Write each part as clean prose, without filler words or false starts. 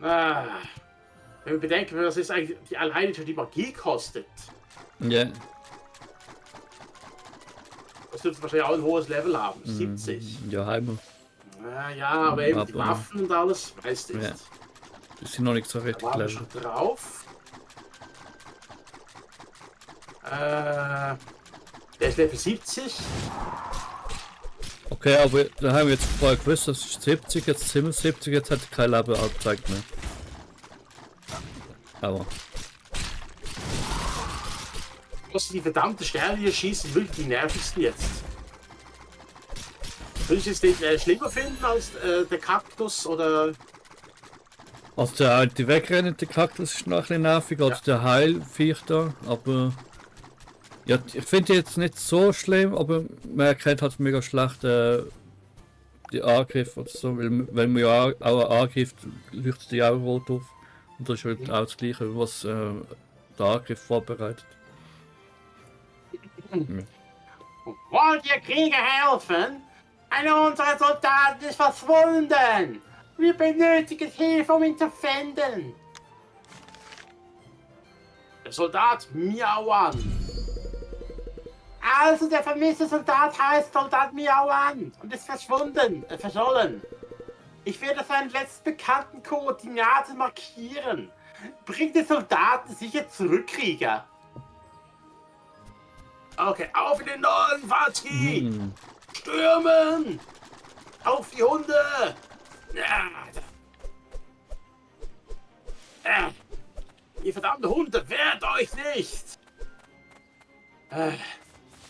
Wenn wir bedenken, was ist eigentlich die alleine schon die Magie kostet. Ja. Das dürfte wahrscheinlich auch ein hohes Level haben. 70. Ja, Heimer. Ja, aber eben die Aber- Waffen und alles, weiß nicht. Ja. Die sind noch nicht so Da richtig waren wir clever. schon drauf. Der ist Level 70. Okay, aber da haben wir jetzt vorher gewusst, das ist 70, jetzt 77, jetzt hat er kein Leben angezeigt mehr. Aber. Was die verdammte Sterne hier schießen, wirklich die nervigsten jetzt. Würdest du es den schlimmer finden als der Kaktus oder. Also der alte wegrennende Kaktus ist noch ein bisschen nervig, oder Ja. der Heilviech da, aber. Ja, ich finde die jetzt nicht so schlimm, aber man erkennt halt mega schlecht die Angriffe oder so, weil wenn man ja auch angreift, leuchtet die auch rot auf. Und das ist halt auch das gleiche, was der Angriff vorbereitet. Wollt ihr Krieger helfen? Einer unserer Soldaten ist verschwunden. Wir benötigen Hilfe, um ihn zu finden. Der Soldat Miauan. Also der vermisste Soldat heißt Soldat Miauan und ist verschollen. Ich werde seinen letzten bekannten Koordinaten markieren. Bringt den Soldaten sicher zurück, Krieger. Okay, auf in den neuen Fatski! Stürmen! Auf die Hunde! Ihr verdammten Hunde, wehrt euch nicht!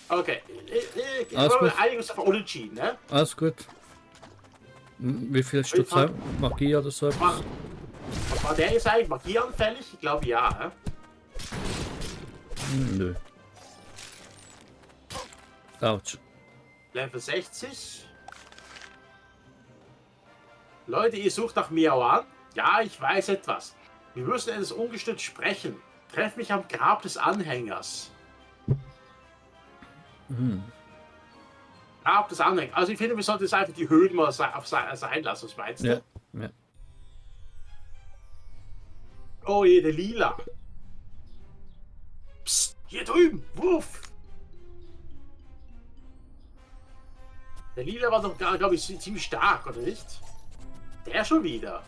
Okay, Alles gut. einigen uns auf Unentschieden, ne? Alles gut. Wie viel Stück haben? Magie oder so etwas? War der jetzt eigentlich magieanfällig? Ich glaube ja, ne? Nö. Autsch. Level 60. Leute, ihr sucht nach Miauan? Ja, ich weiß etwas. Wir müssen etwas ungestört sprechen. Treff mich am Grab des Anhängers. Grab des Anhängers. Also ich finde, wir sollten jetzt einfach die Höhlen mal sein lassen, was meinst du? Ja. Ja. Oh je, der Lila. Psst, hier drüben, Wurf. Der Lila war doch, glaube ich, ziemlich stark, oder nicht? Der schon wieder.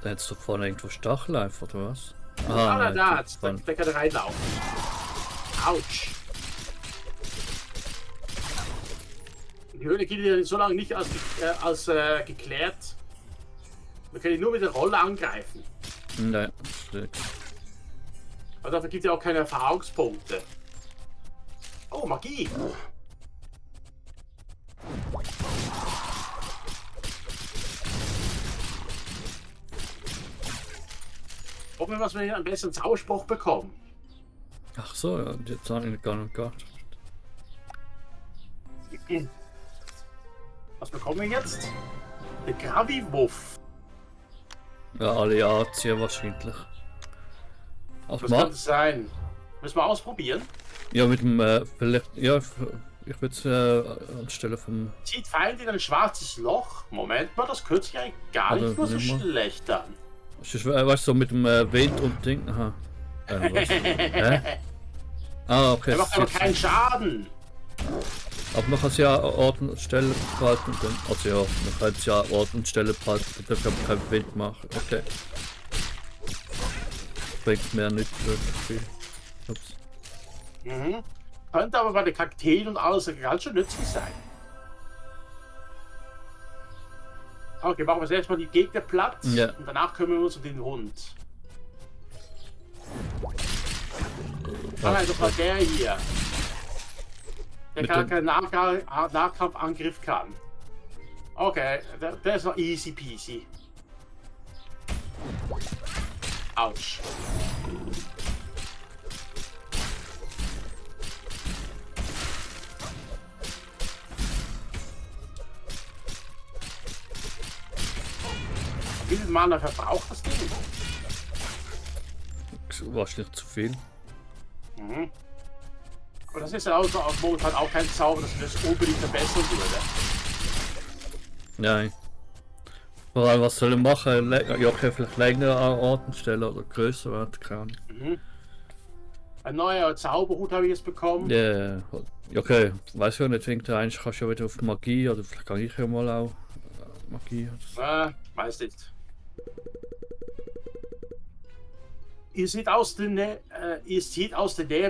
Da hättest du vorne irgendwo Stachel einfach, oder was? Ah, nein, da die- kann er reinlaufen. Autsch. Die Höhle gilt ja so lange nicht als geklärt. Wir können ihn nur mit der Rolle angreifen. Nein, steht. Aber dafür gibt es ja auch keine Erfahrungspunkte. Oh, Magie! Hoffen wir, dass wir einen besseren Zauberspruch bekommen. Ach so, ja, jetzt habe ich gar nicht gehabt. Was bekommen wir jetzt? Der Graviwuff. Ja, alle anziehen wahrscheinlich. Ach, Was mal. könnte es sein? Müssen wir ausprobieren? Ja, mit dem, vielleicht, ja, ich würde es anstelle vom. Zieht Feinde in ein schwarzes Loch? Moment mal, das hört sich eigentlich gar Also, nicht nur so nimm mal. schlecht an. Weißt du, so mit dem Wind und Ding. Aha. Was? Hä? Ah, okay. Er macht aber jetzt- keinen Schaden. Aber man kann es ja Ort und Stelle behalten. Dann, also ja, man kann es ja Ort und Stelle behalten. Man darf aber keinen Wind machen. Okay. Bringt mehr nicht wirklich viel. Ups. Mhm. Könnte aber bei den Kakteen und alles ganz schön nützlich sein. Okay, machen wir jetzt erstmal die Gegner platt Ja. und danach kümmern wir uns um den Hund. Also mal der hier. Der Mit kann dem- keinen Nahkampfangriff kann. Okay, der ist noch easy peasy. Autsch. Wie viel Mana verbraucht das Ding? Wahrscheinlich zu viel. Mhm. Aber das ist ja auch momentan auch kein Zauber, dass das unbedingt verbessern würde. Nein. Vor allem, was soll er machen? Ja, okay, vielleicht längere Arten stellen oder größer werden, keine Ahnung. Mhm. Ein neuer Zauberhut habe ich jetzt bekommen. Ja, okay, weiß ja nicht, denkt eigentlich kannst du ja wieder auf Magie oder vielleicht kann ich ja mal auch Magie. Weiß nicht. Ihr seht aus der Nähe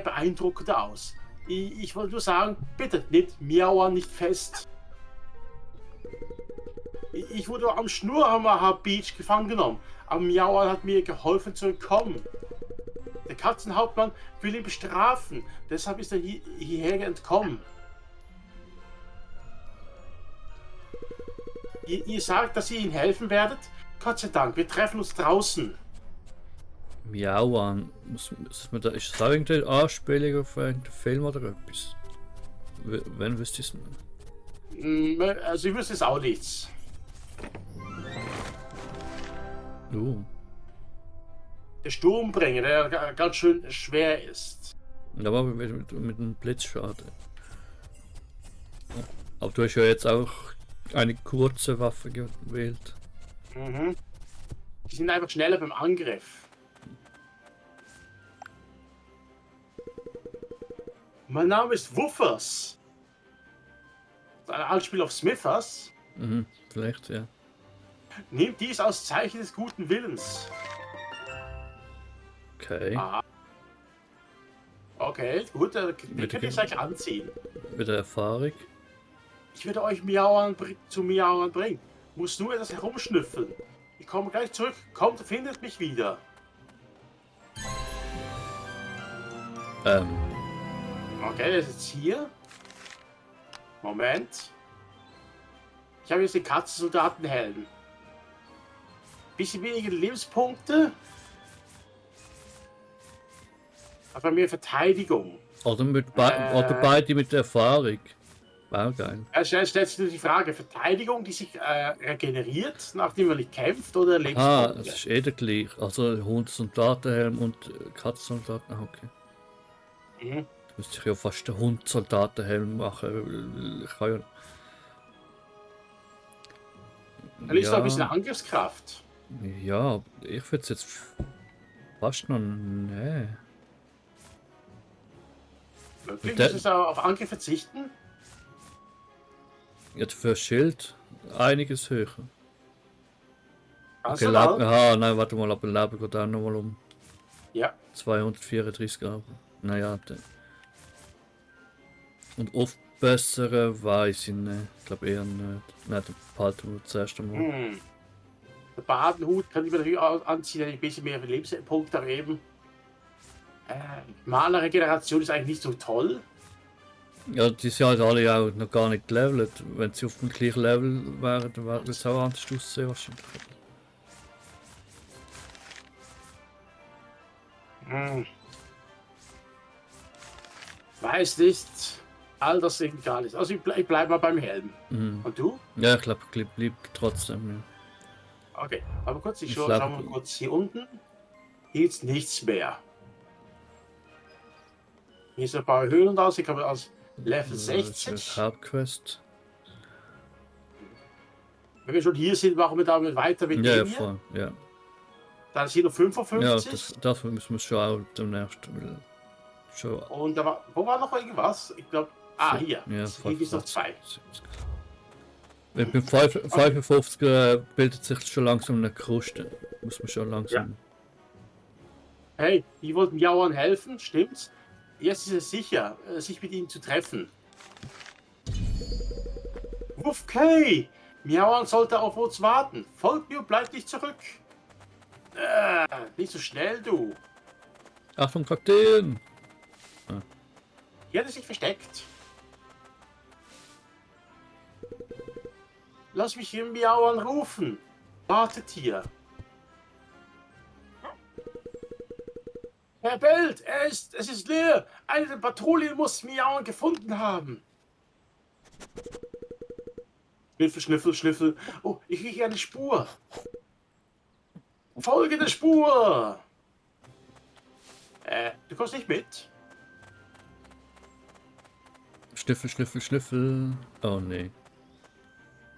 beeindruckend aus. Ich wollte nur sagen, bitte nehmt Miaua nicht fest. Ich wurde am Schnurhammer Beach gefangen genommen, aber Miaua hat mir geholfen zu entkommen. Der Katzenhauptmann will ihn bestrafen, deshalb ist er hierher entkommen. Ihr sagt, dass ihr ihm helfen werdet? Gott sei Dank, wir treffen uns draußen. Miauan, ist das auch irgendeine Anspielung auf einen Film oder etwas? Wenn wüsste ich es nicht? Also ich wüsste es auch nichts. Der Sturmbringer, der ganz schön schwer ist. Aber mit einem Blitzschaden. Aber du hast ja jetzt auch eine kurze Waffe gewählt. Mhm. Die sind einfach schneller beim Angriff. Mein Name ist Woofers. Das ist ein Anspiel auf Smithers. Mhm, vielleicht, ja. Nehmt dies als Zeichen des guten Willens. Okay. Ah. Okay, gut, den könnt ihr gleich anziehen. Mit der Erfahrung. Ich werde euch zu Miauern bringen. Muss nur etwas herumschnüffeln. Ich komme gleich zurück. Kommt, findet mich wieder. Okay, das ist jetzt hier. Moment. Ich habe jetzt den Katzensoldatenhelm. Bisschen weniger Lebenspunkte. Aber mehr Verteidigung. Oder beide mit der Erfahrung. War geil. Stellt sich nur die Frage, Verteidigung, die sich regeneriert, nachdem man nicht kämpft, oder Lebenspunkte? Das ist eh der gleich. Also Hund-Soldatenhelm und Katzensoldaten, okay. Mhm. Da müsste ich ja fast den Hund-Soldatenhelm machen. Ich kann ja. Da ist noch ein bisschen Angriffskraft. Ja, ich würde es jetzt fast noch. Nee. Möglich ist es auch auf Angriff verzichten? Ja, für Schild einiges höher. Also Okay, nein, warte mal, aber Leben geht auch nochmal um. Ja. 234 Gramm. Naja, und aufbessern weiß ich nicht. Ich glaube eher nicht. Nein, den behalten wir zuerst einmal. Der Badenhut kann ich mir natürlich auch anziehen, wenn ich ein bisschen mehr Lebenspunkte habe eben. Mana-Regeneration ist eigentlich nicht so toll. Ja, die sind halt alle auch noch gar nicht gelevelt. Wenn sie auf dem gleichen Level wären, dann wäre es auch anders aussehen wahrscheinlich. Weiß nicht. All das egal ist. Also ich bleib mal beim Helm. Und du? Ja, ich glaube, bleibt trotzdem. Ja. Okay, aber kurz, schauen wir kurz hier unten. Hier ist nichts mehr. Hier ist ein paar Höhlen raus. Ich habe als Level 60. Hauptquest. Wenn wir schon hier sind, machen wir damit weiter mit Ja, dem hier. voll, ja. Dann ist hier noch 55. Ja, dafür müssen wir schon auch demnächst schon. Und da war, wo war noch irgendwas? Ich glaube, hier. Ja, Hier gibt es noch 2. Mit 55 bildet sich schon langsam eine Kruste. Muss man schon langsam. Ja. Hey, ich wollte Miauern helfen, stimmt's? Jetzt ist es sicher, sich mit ihnen zu treffen. Okay, Miauern sollte auf uns warten. Folgt mir und bleibt nicht zurück. Nicht so schnell, du. Achtung, Kakteen! Hier hat er sich versteckt. Lass mich hier Miauern rufen. Wartet hier. Herr Belt, es ist leer. Eine der Patrouillen muss Miauern gefunden haben. Schnüffel, Schnüffel, Schnüffel. Oh, ich rieche eine Spur. Folge der Spur! Du kommst nicht mit? Schnüffel, Schnüffel, Schnüffel. Oh nee.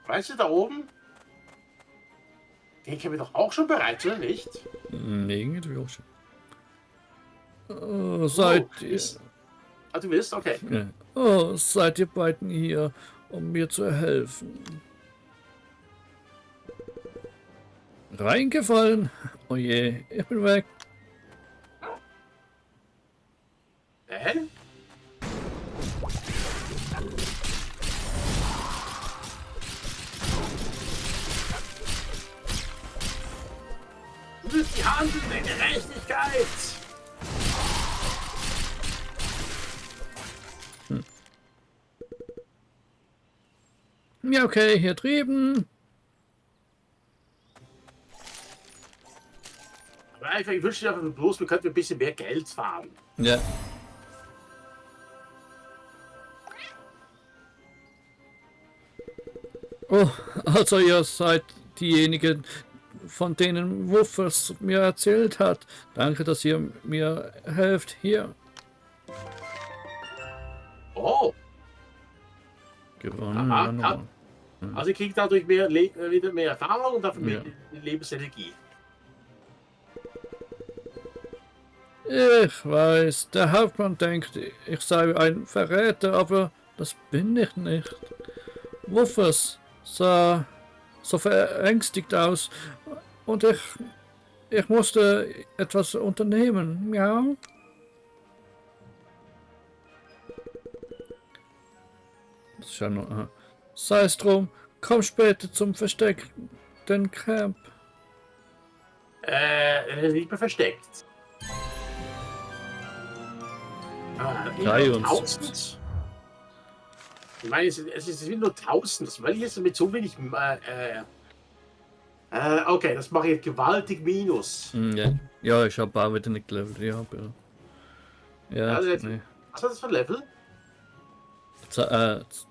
Weißt du, da oben? Den kennen wir doch auch schon bereits, oder nicht? Nee, irgendwie auch schon. Oh, seid ihr... Ah, du willst? Okay. Ja. Oh, seid ihr beiden hier, um mir zu helfen? Reingefallen? Oh je, ich bin weg. Hä? Du willst die Handel der Gerechtigkeit! Ja, okay, hier drüben. Aber einfach, ich wünsche dir einfach bloß, wir könnten ein bisschen mehr Geld fahren. Ja. Oh, also ihr seid diejenigen, von denen Wuffers mir erzählt hat. Danke, dass ihr mir helft. Hier. Oh, Gewonnen. Aha, ja, noch. also ich kriege dadurch wieder mehr Erfahrung und dafür mehr Lebensenergie. Ich weiß, der Hauptmann denkt, ich sei ein Verräter, aber das bin ich nicht. Wuffers sah so verängstigt aus und ich musste etwas unternehmen. Ja. Das ist ja noch, aha. Sei es drum, komm später zum versteckten Camp. Nicht mehr versteckt. 73. 1000? Ich meine, es sind nur 1000. Das meine ich jetzt mit so wenig. Okay, das mache ich jetzt gewaltig minus. Ja, ja, ich habe auch wieder nicht gelevelt. Ja, aber. Ja, Also, nee. was hat das für ein Level?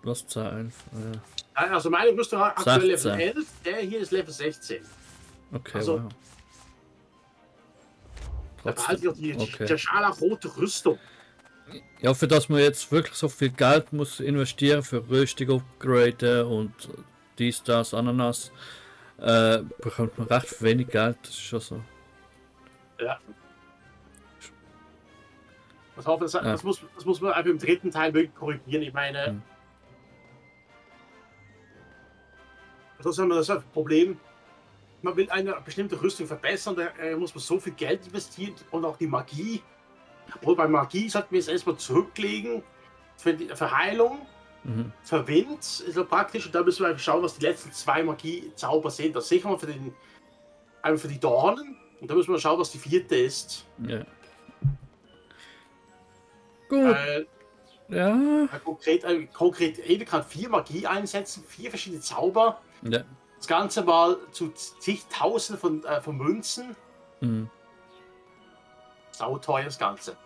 Was Zahl? Also meine müsste aktuell Level 16. 11, der hier ist Level 16. Okay, Also, wow. Da behalte ich auch die Okay. scharlachrote Rüstung. Ja, für das man jetzt wirklich so viel Geld muss investieren für Rüstung upgraden und dies, das, Ananas, bekommt man recht wenig Geld. Das ist schon so. Ja. Ich hoffe, das muss man einfach im dritten Teil wirklich korrigieren. Ich meine, das ist das Problem. Man will eine bestimmte Rüstung verbessern, da muss man so viel Geld investieren und auch die Magie. Und bei Magie sollten wir es erstmal zurücklegen für Heilung, für Wind ist so praktisch. Und da müssen wir einfach schauen, was die letzten 2 Magie-Zauber sind. Das sichern wir einfach für die Dornen. Und da müssen wir schauen, was die 4. ist. Ja. Gut. Ja. Konkret, jeder kann 4 Magie einsetzen, 4 verschiedene Zauber. Ja. Das Ganze mal zu zigtausend von Münzen. Sauteuer das Ganze.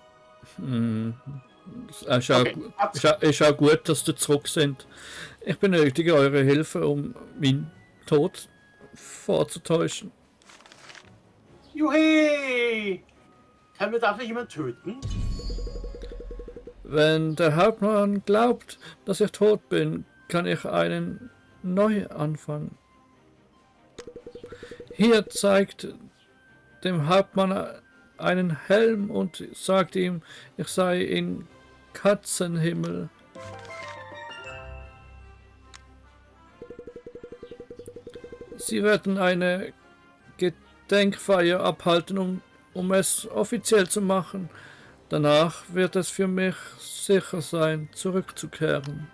Ist auch gut, dass ihr zurück sind. Ich benötige eure Hilfe, um meinen Tod vorzutäuschen. Juhu! Können wir dafür jemanden töten? Wenn der Hauptmann glaubt, dass ich tot bin, kann ich einen Neuanfang. Hier zeigt dem Hauptmann einen Helm und sagt ihm, ich sei in Katzenhimmel. Sie werden eine Gedenkfeier abhalten, um es offiziell zu machen. Danach wird es für mich sicher sein, zurückzukehren.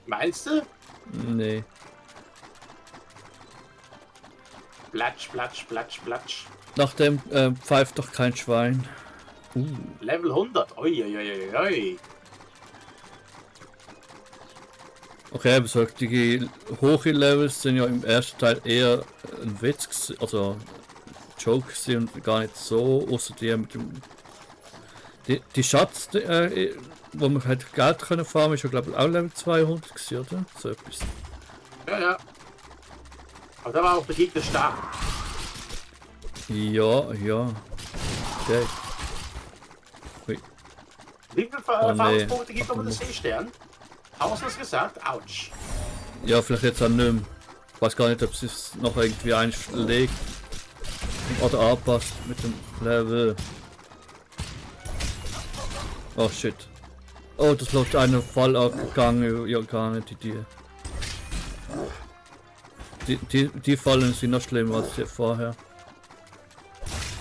Meinst du? Nee. Platsch, platsch, platsch, platsch. Nach dem pfeift doch kein Schwein. Level 100. Oi. Okay, aber solche hohe Levels sind ja im ersten Teil eher ein Witz, also Joke sind gar nicht so, außer die mit dem die Schatz, wo man halt Geld können farmen, ist ja glaube ich auch Level 200 gewesen, oder? So etwas. Ja. Aber da war auch der Gegner stark. Ja, ja. Okay. Ui. Wie viele Oh, nee. Erfahrungspunkte gibt man den Seestern? 1000 hast gesagt? Autsch. Ja, vielleicht jetzt an einem. Ich weiß gar nicht, ob es noch irgendwie einschlägt. Oder anpasst mit dem Level. Oh shit. Oh, das läuft eine Fall abgegangen. Ja, gar nicht die Fallen sind noch schlimmer als die vorher.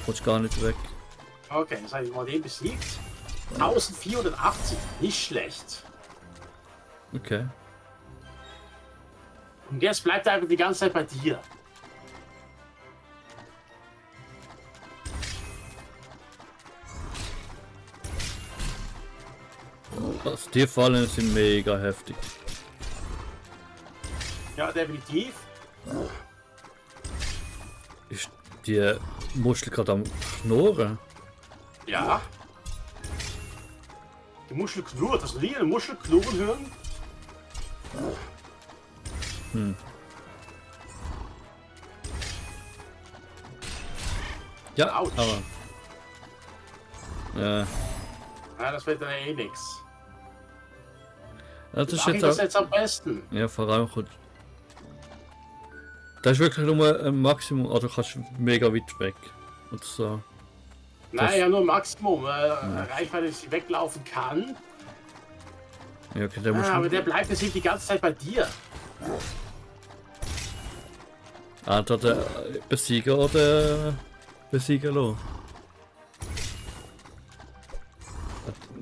Rutscht gar nicht weg. Okay, das heißt, mal den besiegt. 1480, nicht schlecht. Okay. Und jetzt bleibt er einfach die ganze Zeit bei dir. Also die Fallen sind mega heftig. Ja, definitiv. Ist die Muschel gerade am Knurren? Ja. Die Muschel knurrt. Hast du nie eine Muschel knurren hören? Ja, Autsch. aber. Ja, Ja, das wird dann eh nix. das ist Mach ich jetzt das auch. jetzt am besten? Ja, vor allem gut. Das ist wirklich nur ein Maximum, oder kannst du mega weit weg. Und so. Nein, ja, nur Maximum. Reichweite, dass ich weglaufen kann. Ja, okay, der muss. Aber der bleibt jetzt nicht die ganze Zeit bei dir. Ah, da der Besieger oder Besieger lassen.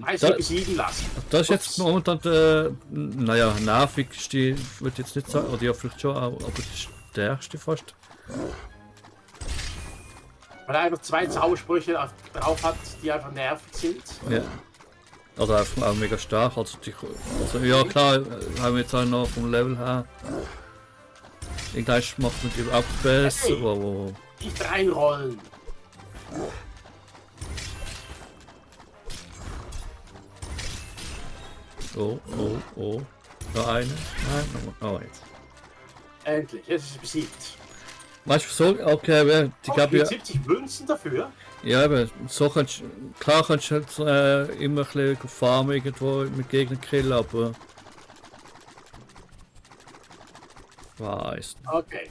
Heißt nicht besiegen lassen. Das ist jetzt momentan der, naja, nervigste, ich würde jetzt nicht sagen, oder ja, vielleicht schon, aber der stärkste fast. Weil er einfach zwei Zaubersprüche drauf hat, die einfach nervig sind. Ja. Oder einfach auch mega stark, also, ja klar, haben wir jetzt auch noch vom Level her. Irgendwann macht man die auch besser. Hey. Wow. Nicht reinrollen. Oh. Noch eine? Nein, nochmal. Oh, jetzt. Endlich, jetzt ist es besiegt. Weißt du, so, okay, die gab ja. 70 Münzen dafür. Ja, aber so kannst klar kannst du halt immer ein bisschen farmen irgendwo mit Gegnern killen, aber. Weiß. Okay.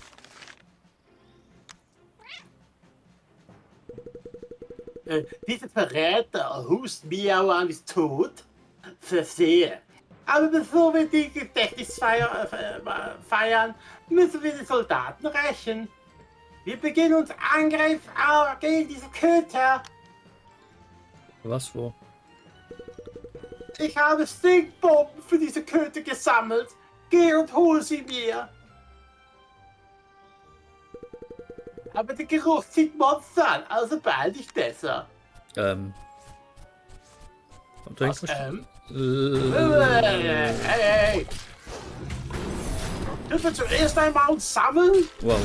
Dieser Verräter Hust Miauan ist tot. Versehe. Aber bevor wir die Gedächtnisfeier feiern, müssen wir die Soldaten rächen. Wir beginnen uns Angriff gegen diese Köter. Was wo? Ich habe Stinkbomben für diese Köter gesammelt. Geh und hol sie mir. Aber der Geruch zieht Monster an, also beeil dich besser. Was, Hey! Dürfen wir zuerst einmal uns sammeln? Wow.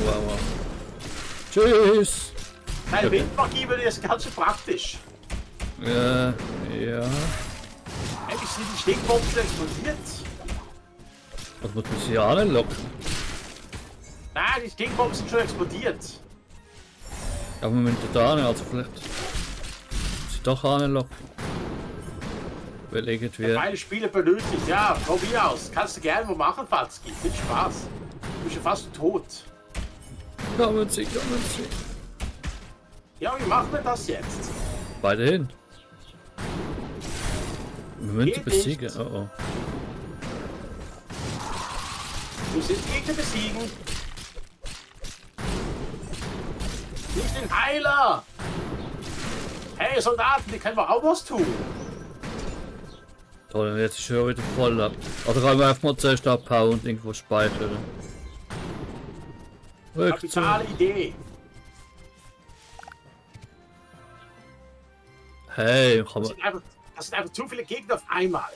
Tschüss! Deine Windmagie wird jetzt ganz schön praktisch. Ja. Endlich sind die Stinkbomben schon explodiert. Was muss man sich anlocken? Nein, die Stinkbomben sind schon explodiert. Aber wir müssen da hin, also vielleicht. Sie doch anlocken. Weil irgendwie. Beide Spiele benötigt. Ja, probier aus. Kannst du gerne mal machen, Fatski. Viel Spaß. Du bist ja fast tot. Kommen Sie. Ja, wie machen wir das jetzt? Beide hin. Wir müssen Geht besiegen. nicht. Oh. Du musst den Gegner besiegen. Nicht den Heiler. Hey, Soldaten, die können wir auch was tun. Toll, jetzt ist schon wieder voll ab. Oder können wir einfach mal zuerst abhauen und irgendwo speichern. Rückzug. Kapitale Idee. Hey, kann Das man. sind einfach zu viele Gegner auf einmal.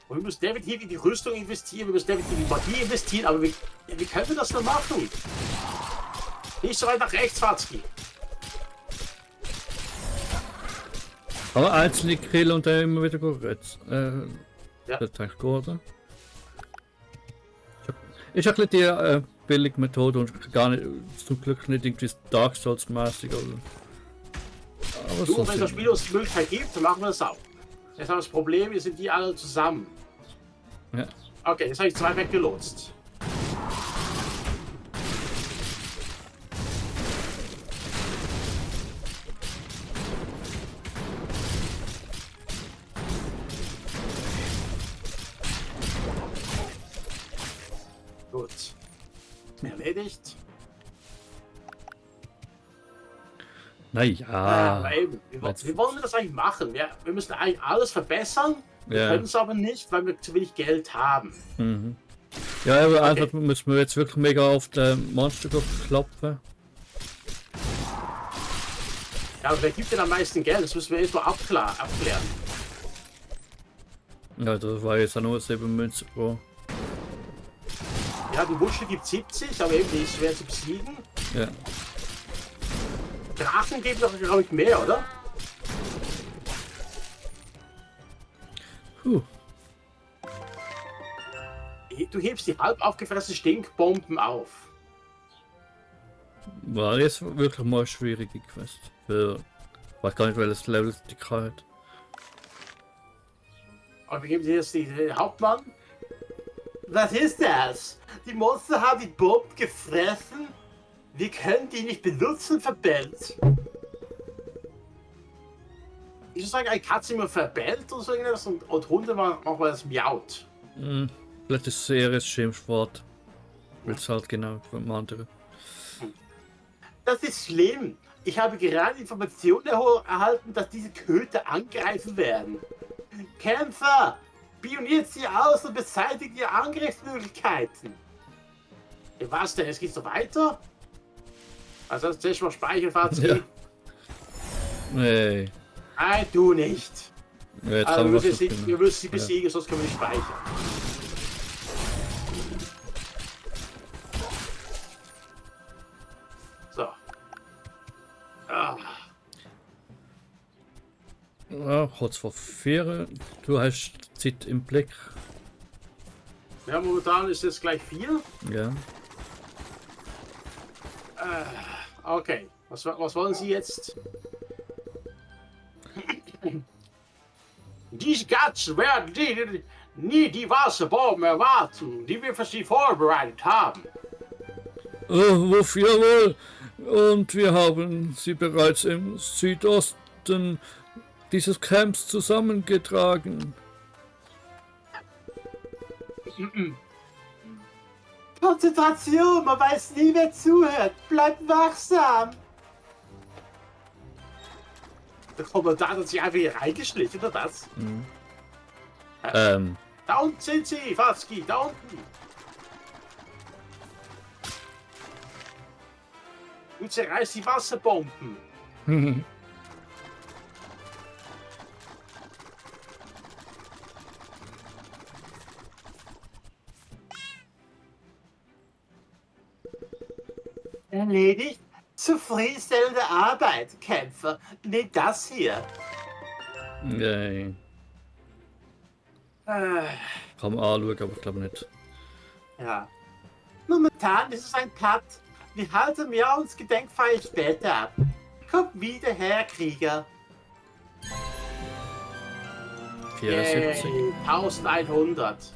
Und wir müssen definitiv in die Rüstung investieren, wir müssen definitiv in die Magie investieren, aber wie können wir das noch machen? Nicht so weit nach rechts, Fatski. Kann man einzelne killen und dann immer wieder gut. Ja. Das ist eigentlich gut, oder? Ist ein bisschen die billige Methode und gar nicht, zum Glück nicht irgendwie Dark Souls mäßig. Aber Du, so wenn das Spiel uns die Möglichkeit gibt, dann machen wir das auch. Jetzt haben wir das Problem, wir sind die alle zusammen. Ja. Okay, jetzt habe ich 2 weggelotst. Gut. Erledigt. Naja. Aber eben, wie wollen wir das eigentlich machen? Wir müssen eigentlich alles verbessern, wir Ja. können es aber nicht, weil wir zu wenig Geld haben. Mhm. Ja, aber einfach müssen wir jetzt wirklich mega auf den Monster klopfen. Ja, aber wer gibt denn am meisten Geld? Das müssen wir erst mal abklären. Ja, das war jetzt auch nur 7 Münzen pro. Ja, die Muschel gibt 70, aber eben die ist schwer zu besiegen. Ja. Drachen geben doch, glaube ich, mehr, oder? Puh. Du hebst die halb aufgefressenen Stinkbomben auf. War jetzt wirklich mal eine schwierige Quest. Für, ich weiß gar nicht, welches Level die hat. Und wir geben dir jetzt den Hauptmann. Was ist das? Die Monster haben die Bomben gefressen? Wir können die nicht benutzen, verbellt. Ich würde sagen, eine Katze immer verbellt oder so irgendwas und Hunde machen wir das miaut. Hm. Vielleicht ist es eher ein Schimpfwort. Weil es halt genau vom anderen. Das ist schlimm. Ich habe gerade Informationen erhalten, dass diese Köter angreifen werden. Kämpfer! Pioniert sie aus und beseitigt ihre Angriffsmöglichkeiten. Ja, was denn? Jetzt geht's noch weiter? Also zuerst mal Speicherfahrt. Ja. Nee. Nein, du nicht. Ja, jetzt Also, haben wir, wir müssen wir müssen sie besiegen, sonst können wir nicht speichern. So. Ah. Ja, kurz vor 4. Du hast Zeit im Blick. Ja, momentan ist es gleich 4. Ja. Okay. Was wollen Sie jetzt? Diese Katzen werden nie die Wasserbomben erwarten, die wir für sie vorbereitet haben. Oh, wofür wohl? Und wir haben sie bereits im Südosten dieses Camps zusammengetragen. Konzentration, man weiß nie, wer zuhört. Bleibt wachsam. Der Kommandant hat sich einfach hier reingeschlichen, oder das? Da unten sind sie, Fatski, da unten. Du zerreißt die Wasserbomben. Erledigt? Zufriedenstellende Arbeit, Kämpfer. Nimm das hier. Nee. Kann man anschauen, aber ich glaube nicht. Ja. Momentan ist es ein Cut. Wir halten mir uns Gedenkfeier später ab. Kommt wieder her, Krieger. 74. Yay, 1100.